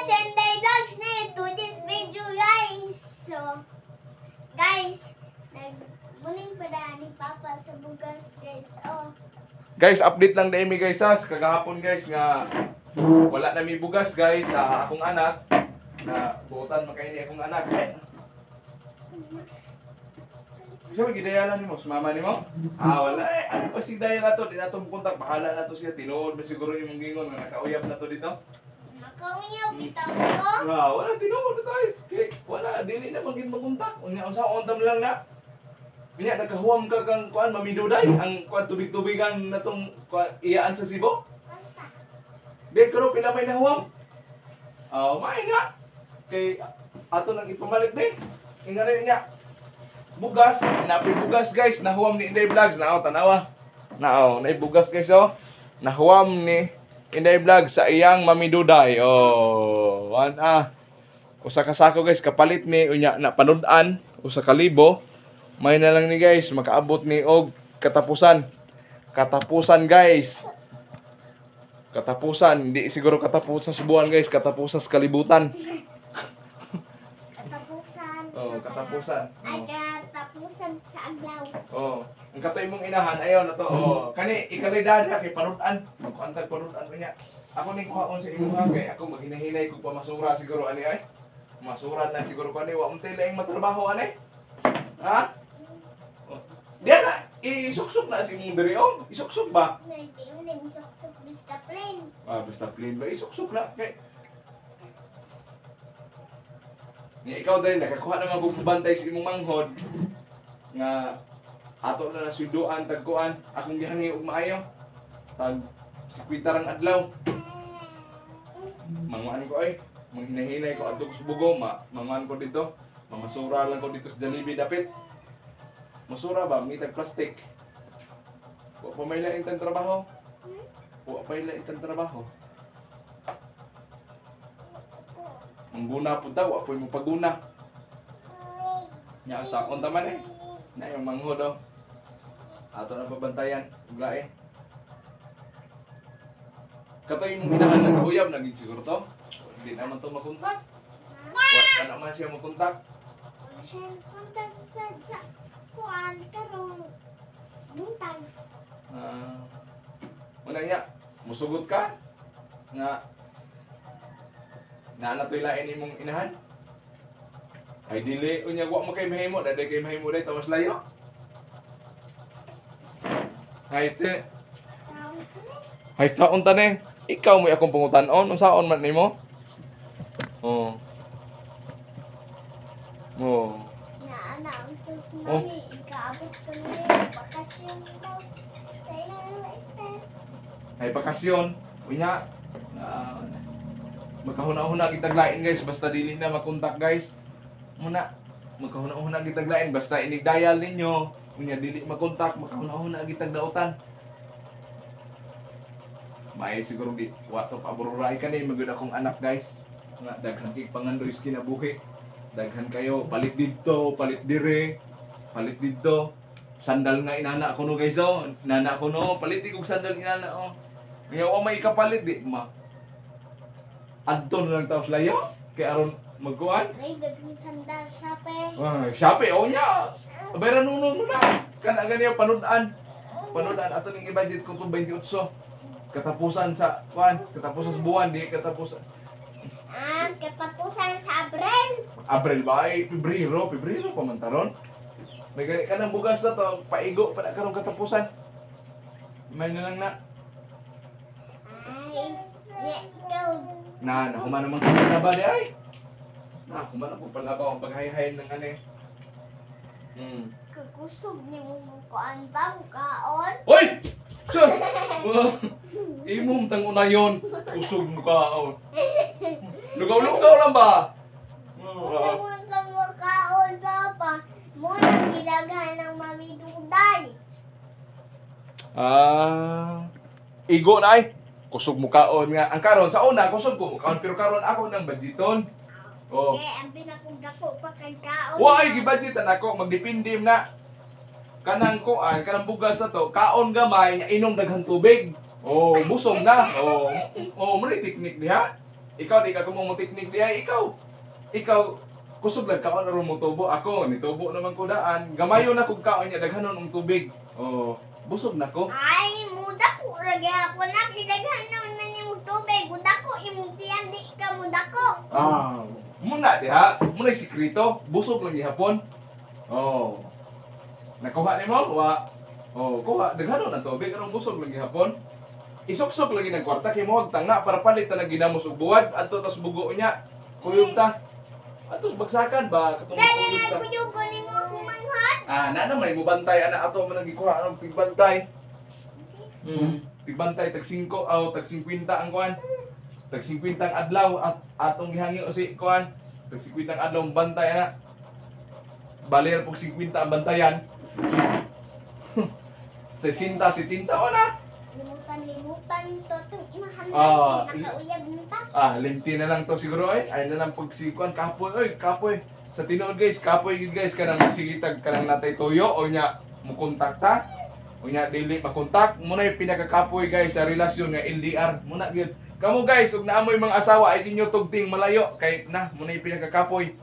It's Inday Vlogs na to this video, guys. So, guys, nagmuning pa na ni Papa sa bugas, guys. Oh, Guys, update lang na mi, guys, ha. Kagahapon, guys, nga wala na mi bugas, guys, sa akong anak na buotan man kay ni akong anak. Eh. Bisa ba gidayalan nimo sa mama nimo? Ah, wala eh. Ano pa si dayal na to? Di na to kontak. Bahala na to siya. Tinuod ba siguro imong gingon nga nakauyab na to dito? Nakaunyaw bitaw ko. Ah, wala, tinuod na tayo. Kay wala dili na man gid makontak. Unya unsa on lang na. Unya nakahuwam ka kang kuan mamiduday ang kuan tubig-tubigan natong kuan iyaan sa Cebu. Kanta. Di pero pila may nahuwam? Oh, may na. Kay ato nang ipamalik din. Inga rin niya. Bugas, napi bugas, guys, nahuwam ni Inday Vlogs nao tanawa. Nao, nay bugas, guys, oh. Nahuwam ni Inday Vlogs sa iyang mamiduday. Oh, wan ah. Usa ka sako, guys, kapalit ni unya na panud-an 1,000. May na lang ni, guys, makaabot ni og katapusan. Katapusan, guys. Katapusan, hindi siguro katapusan sa buwan, guys, katapusan sa kalibutan. Katapusan. Oh, katapusan. Ay, Oh. katapusan sa aglaw. Oh, ang katoy mong inahan ayaw na to. Oh, kani ikalidad ha kay panudan. Magkuantag panudan pa niya. Ako ning kuhaon sa imuha kay ako maghinahinay kog pamasura siguro ani ay. Masura na siguro ko ani wa untay laing matrabaho ani. Ha? Oh. Diyan na isuksok na si imong diri oh. Isuksok ba? Hindi mo na suksok basta plain. Ah, basta plain ba isuksok na kay Nga ikaw dahil nakakuha naman kog bantay sa imong manghod nga ato na nasuduan tagkuan akong gihangi og maayo tag 50 rang adlaw, manguan ko ay manghinahinay ko adto ko sa Bugo, ma manguan ko dito, mamasura lang ko dito sa Jollibee dapit, masura ba ngitag plastic. Wa pa may lain tang trabaho, wa pa may lain tang trabaho. Mangguna pud ta, wa po'y mo paguna. Nya sa akon taman eh. Na yung manghod oh. Ato na pabantayan, ug lain. Katoy imong inahan nakauyab na gid siguro to. Hindi naman to makontak. Wa pa naman siya makontak. Wala siya kontak sa kuan karong buntag. Ah. Wala niya, musugot ka nga naa na to'y lain imong inahan. Ay dili unya wa mo kay mahimo, daday kay mahimo day tawas layo. Hay te, Taon ko na. Hay taon ta ni. Ikaw mo'y akong pangutan-on, unsaon man nimo? Oh. Oh. Na ana ang tos Oh. mami ikaabot ko na bakasyon daw sa ilang step. Ay bakasyon, unya na magkahuna-huna kitag lain, guys, basta dili na makontak, guys. Muna magkahuna-huna kitag lain basta inig-dial ninyo, unya dili makontak, magkahuna-huna kitag dautan. May siguro di wa to paboruray kani magud akong anak, guys. Nga daghan kay pangandoy sa kinabuhi. Daghan kayo palit didto, palit dire, palit didto. Sandal nga inana ko no, guys, oh. Inana ko no, palit kog sandal inana oh. Ngayon wa may ikapalit di ma. Adto na lang taos layo kay aron magkuan. Ay, daghang sandal Shopee. Ah, Shopee oh nya. Bayran nuno mo na. Kana ganiyo panud-an. Panud-an ato ning i-budget ko tong 28. Katapusan sa kuan, katapusan sa buwan di katapusan. Ah, katapusan sa Abril. Abril ba ay Pebrero, Pebrero pa man taron. May gani ka ng bugas na to, paigo pa na karong katapusan. May na lang na. Ay, yeah, ikaw. Na, nahuman naman ka na ba di ay? Na, human ako pala ba ang paghayhay ng ano eh. Kakusog ni mo kuan ba kaon? Hoy! Sir! Imong tang unayon, kusog mo kaon. Lugaw-lugaw lang ba? Kusog mo sa mo kaon, Papa. Mo nang gidaghan ng Mami Duday. Ah, igo na ay. Kusog mo kaon nga. Ang karon sa una kusog ko kaon pero karon ako nang budgeton. Oh. Sige, ang pinakong dako pa kay kaon. Wa ay gibudgetan ako, magdepende na. Kanang kuan, kanang bugas na to, kaon gamay, nya inom daghang tubig. Oh, busog na. Oh, oh, mo ni teknik diha. Ikaw di ka kumo mo teknik diay ikaw. Ikaw kusog lang kaon aron mo tubo ako, nitubo naman ko daan. Gamayo na kog kaon niya daghanon og tubig. Oh, busog na ko. Ay, muda ko ra gihapon na gidaghanon man imong tubig. Muda ko imong tiyan, di ka mudako. Ah, muna diha, muna sikreto, busog lang gihapon. Oh. Nakuha nimo? Wa. Oh, kuha daghanon ang tubig aron busog lang gihapon. Isuksok lagi ng kwarta kay mo tanga para palit ta ginamos og buwad adto tas bugo niya. Kuyog ta. Atos bagsakan ba katong Dali kuyog na ta. kuyog nimo akong manghad. Ah, na naman mo bantay ana ato man ang gikuha ang pigbantay. Pigbantay tag 5 aw tag 50 ang kuan. Tag 50 ang adlaw at atong gihangyo si kuan. Tag 50 ang adlaw ang bantay ana. Baler pog 50 ang bantayan. 60 70 wala. Limutan, limutan to tong imahan Ah, kay nakauyab mo ta. Ah, limti na lang to siguro ay. Ay na lang pag si kuan kapoy oy, kapoy. Sa tinuod guys, kapoy gid guys kanang magsigitag kanang natay tuyo o nya mo kontakta. O nya dili makontak mo na yung pinakakapoy guys sa relasyon nga LDR. Muna gyud. Kamo guys, ug naamoy mga asawa ay inyo tugting malayo kay na mo na yung pinakakapoy.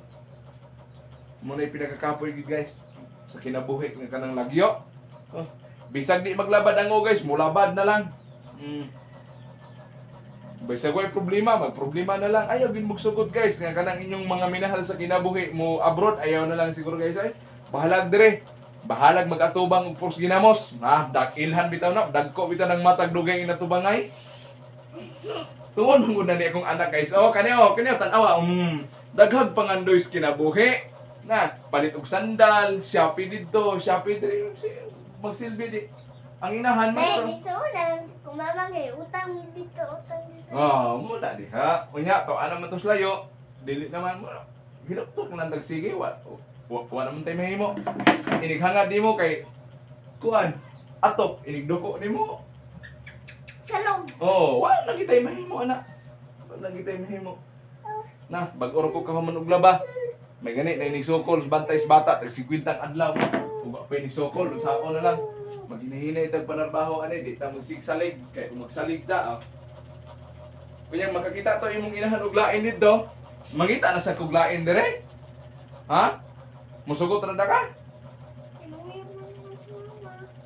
Mo na yung pinakakapoy gid guys sa kinabuhi nga kanang lagyo. Oh, bisag di maglabad ang o guys, mulabad na lang. Bisag way problema, magproblema na lang. Ayaw gid magsugod guys nga kanang inyong mga minahal sa kinabuhi mo abroad, ayaw na lang siguro guys ay. Bahalag dire. Bahalag mag-atubang og purs ginamos. Ha, dakilhan bitaw na, dagko bitaw ng matag dugay inatubangay. Tuon mo na ni akong anak guys. Oh, kaniyo, kaniyo tan-awa. Daghag pangandoy sa kinabuhi. Na, palit og sandal, Shopee didto, Shopee diri, magsilbi di. Ang inahan mo. May biso na kumama kay utang dito, utang dito. Oh, muna diha. Unya to ana man tos layo. Dili naman mo. Hiluktok lang tag sige wa. Wa naman tay mahimo. Inighangad nimo kay kuan atop inigduko nimo. Salog. Oh, wa na gitay mahimo ana. Wa na gitay mahimo. Na, bag-oro ko kahuman og laba. May gani na inig sukol bantay sa bata tag 50 ang adlaw. Ug wa pa inig sukol unsaon na lang. Maghinay-hinay tag panarbaho ani di ta magsigsalig kay kung magsalig ta. Oh. Kunyang makakita to imong inahan og lain didto. Mangita na sa kog lain dire. Ha? Musugot ra da ka?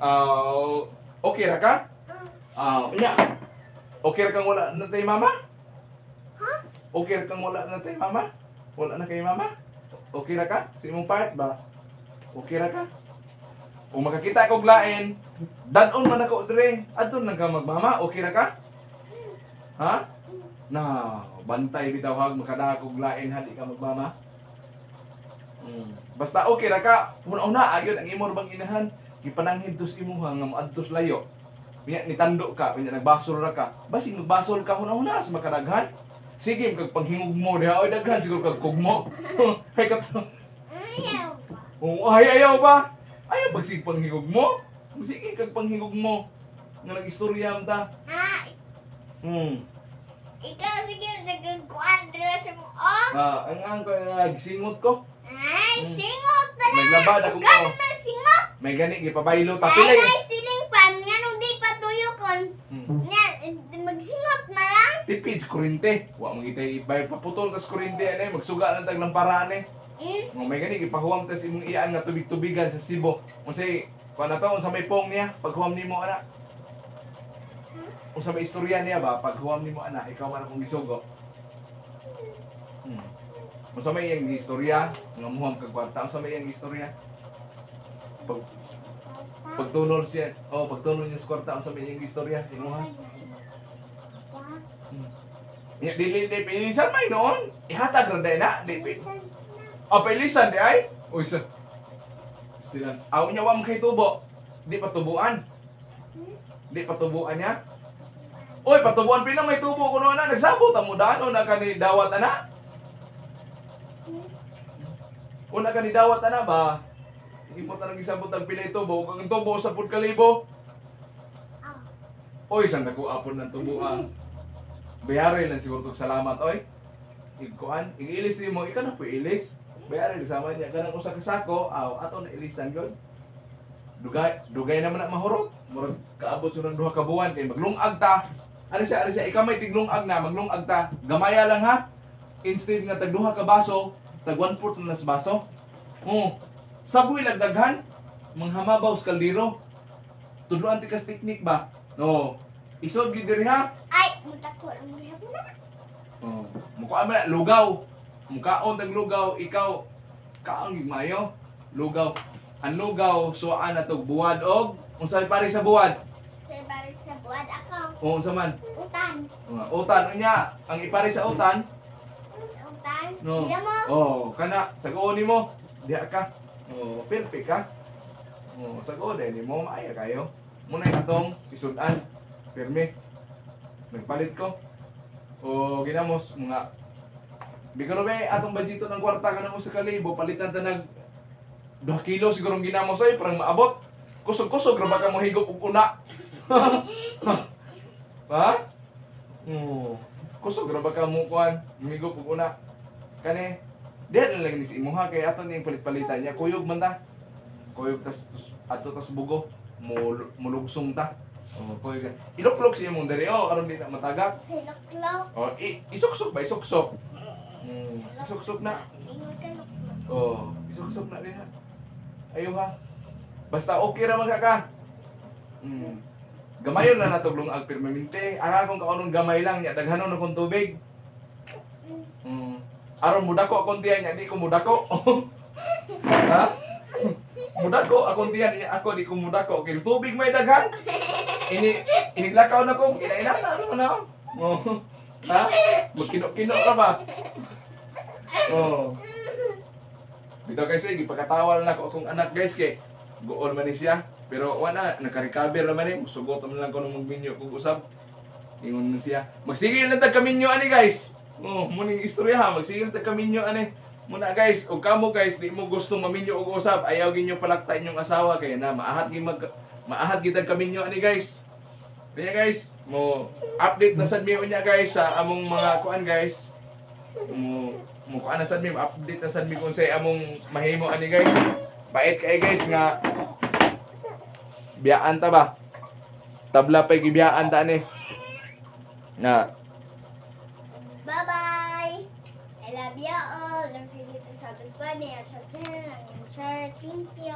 Ah, okay ra ka? Ah, unya. Okay ra kang wala na tay mama? Ha? Okay ra kang wala na tay mama? Wala na kay mama? Okay ra ka? Sa imong part ba? Okay ra ka? Kung makakita kog lain, dadon man ako dire. Adto nang ka magmama, okay ra ka? Ha? Na, bantay bitaw hag makadaog og lain ha di ka magmama. Basta okay ra ka, una-una ayon ang imo bang inahan, gipananghid tos imuha nga moadtos layo. Unya nitando ka, unya nagbasol ra ka. Basig magbasol ka una-una sa makadaghan. Sige, kag panghingog mo diha oy daghan siguro kag kugmo. Hay ka. Ayaw ba? Oh, ay ayaw ba? Ayaw pag sige panghingog mo. Sige kag panghingog mo. Nga nag-istorya man ta. Ah, ikaw sige nagkuan dira sa mo. Oh. Ah, ang ko gisingot ko. Ay, singot pala. Naglabad ako Gano ko. man singot. May gani gipabaylo ta Ay, pilay. ay, siling pan nganong di pa tuyo kon. Nya magsingot na lang. Tipid sa kurente. Wa man gitay ibay paputol tas kurente ani magsuga lang tag lampara ani. Nga may gani gipahuwam tas imong iyaan nga tubig-tubigan sa Cebu. Unsay kuan na to unsa may pong niya paghuwam nimo ana? Unsa may istorya niya ba paghuwam nimo ana ikaw man akong gisugo. Unsa may iyang istorya nga muhuwam kag kwarta unsa may iyang istorya? Pagtunol siya, oh pagtunol niya sa kwarta unsa may iyang istorya sa imuha? Nya dili di pilisan may noon. Ihatag ra day na di pi. Oh, pilisan di ay. Uy sa. Stilan. Aw nya wa man kay tubo. Di patubuan. Di patubuan niya. Uy, patubuan pila may tubo kuno na nagsabot ang mudaan una ka ni dawat ana. Una ka ni dawat ana ba? Imo ta nang gisabot ang pilay tubo kag ang tubo sa pud kalibo. Oy, sang dako apon ng tubo ah. Bayari lang siguro tog salamat oy. Igkuan, igilis nimo, ikaw na po ilis. Bayari sama niya kanang usa ka sako, aw ato na ilisan gyud. Dugay, dugay naman na mahurot. Murag kaabot sa duha ka buwan kay maglungag ta. Ari siya, ikaw may tiglungag na, maglungag ta. Gamaya lang ha. Instead nga tag duha ka baso, tag 1/4 na sa baso. Oh. Saboy lagdaghan, manghamabaw sa kaldero. Tudloan ti kas teknik ba? No. Isod gyud diri ha. Ay, mutako lang gihapon na. Oh. Mukha man na, lugaw. Mukaon tag lugaw, ikaw kaon gyud maayo. Lugaw. Ang lugaw suaan na tog buwad og unsay pare sa buwad? Sa bari sa buwad ako. O unsa man? Utan. Mga utan unya, ang ipare sa utan, Sa utan. no. Ginamos. Oh, kana sagoon nimo. Diha ka. Oh, perfect ka. Oh, sagoon dahil nimo maayo kayo. Muna itong isudan. Pirmi. Nagpalit ko. O ginamos mga Bigano ba atong budget ng kwarta kanang usa ka libo palitan ta nag 2 kilo siguro ang ginamos ay parang maabot. Kusog-kusog ra ba ka mohigop og una? Ha? Oo. Kusog ra ba ka mo kuan mohigop og una? Kani diha na lang ni sa imuha kay ato ning palit-palitan niya kuyog man ta. Kuyog tas ato tas bugo mulugsong ta. Oh, kuyog. Iluklok siya imong diri oh aron di na matagak. Sa luklok. Oh, isuksok ba isuksok? Isuksok na. Ingon ka luklok. Oh, isuksok na din ha. Ayo ha. Basta okay ra man ka. Gamayon na natog lungag permanente. Ang akong kaonon gamay lang nya daghanon na kong tubig. Aron mudako akong tiyan nya di ko mudako. Ha? Mudako akong tiyan nya ako di ko mudako kay tubig may daghan. Ini iniglakaw na ko ina na ano na. Oh. Ha? Magkino-kino ka ba? Oh. Bitaw kasi gipakatawa na ako akong anak guys kay gool man ni siya. Pero wala naka-recover naman ni, musugot man lang ko nung magminyo kog usab. Ingon man siya. Magsigil lang tag kaminyo ani guys. Oh, muning istorya ha, magsigil tag kaminyo ani. Muna guys, og kamo guys, di mo gusto maminyo og usab, ayaw ginyo palakta inyong asawa kay na maahat gi mag maahat gid tag kaminyo ani guys. Kaya guys, mo update na sad mi unya guys sa among mga kuan guys. Mo mo kuan na sad mi, update na sad mi kung say among mahimo ani guys. Bait kay guys nga biyaan ta ba? Tabla pa'y gibiyaan ta ani. Na Bye-bye! I love you all. Don't forget to subscribe my YouTube channel and share. Thank you.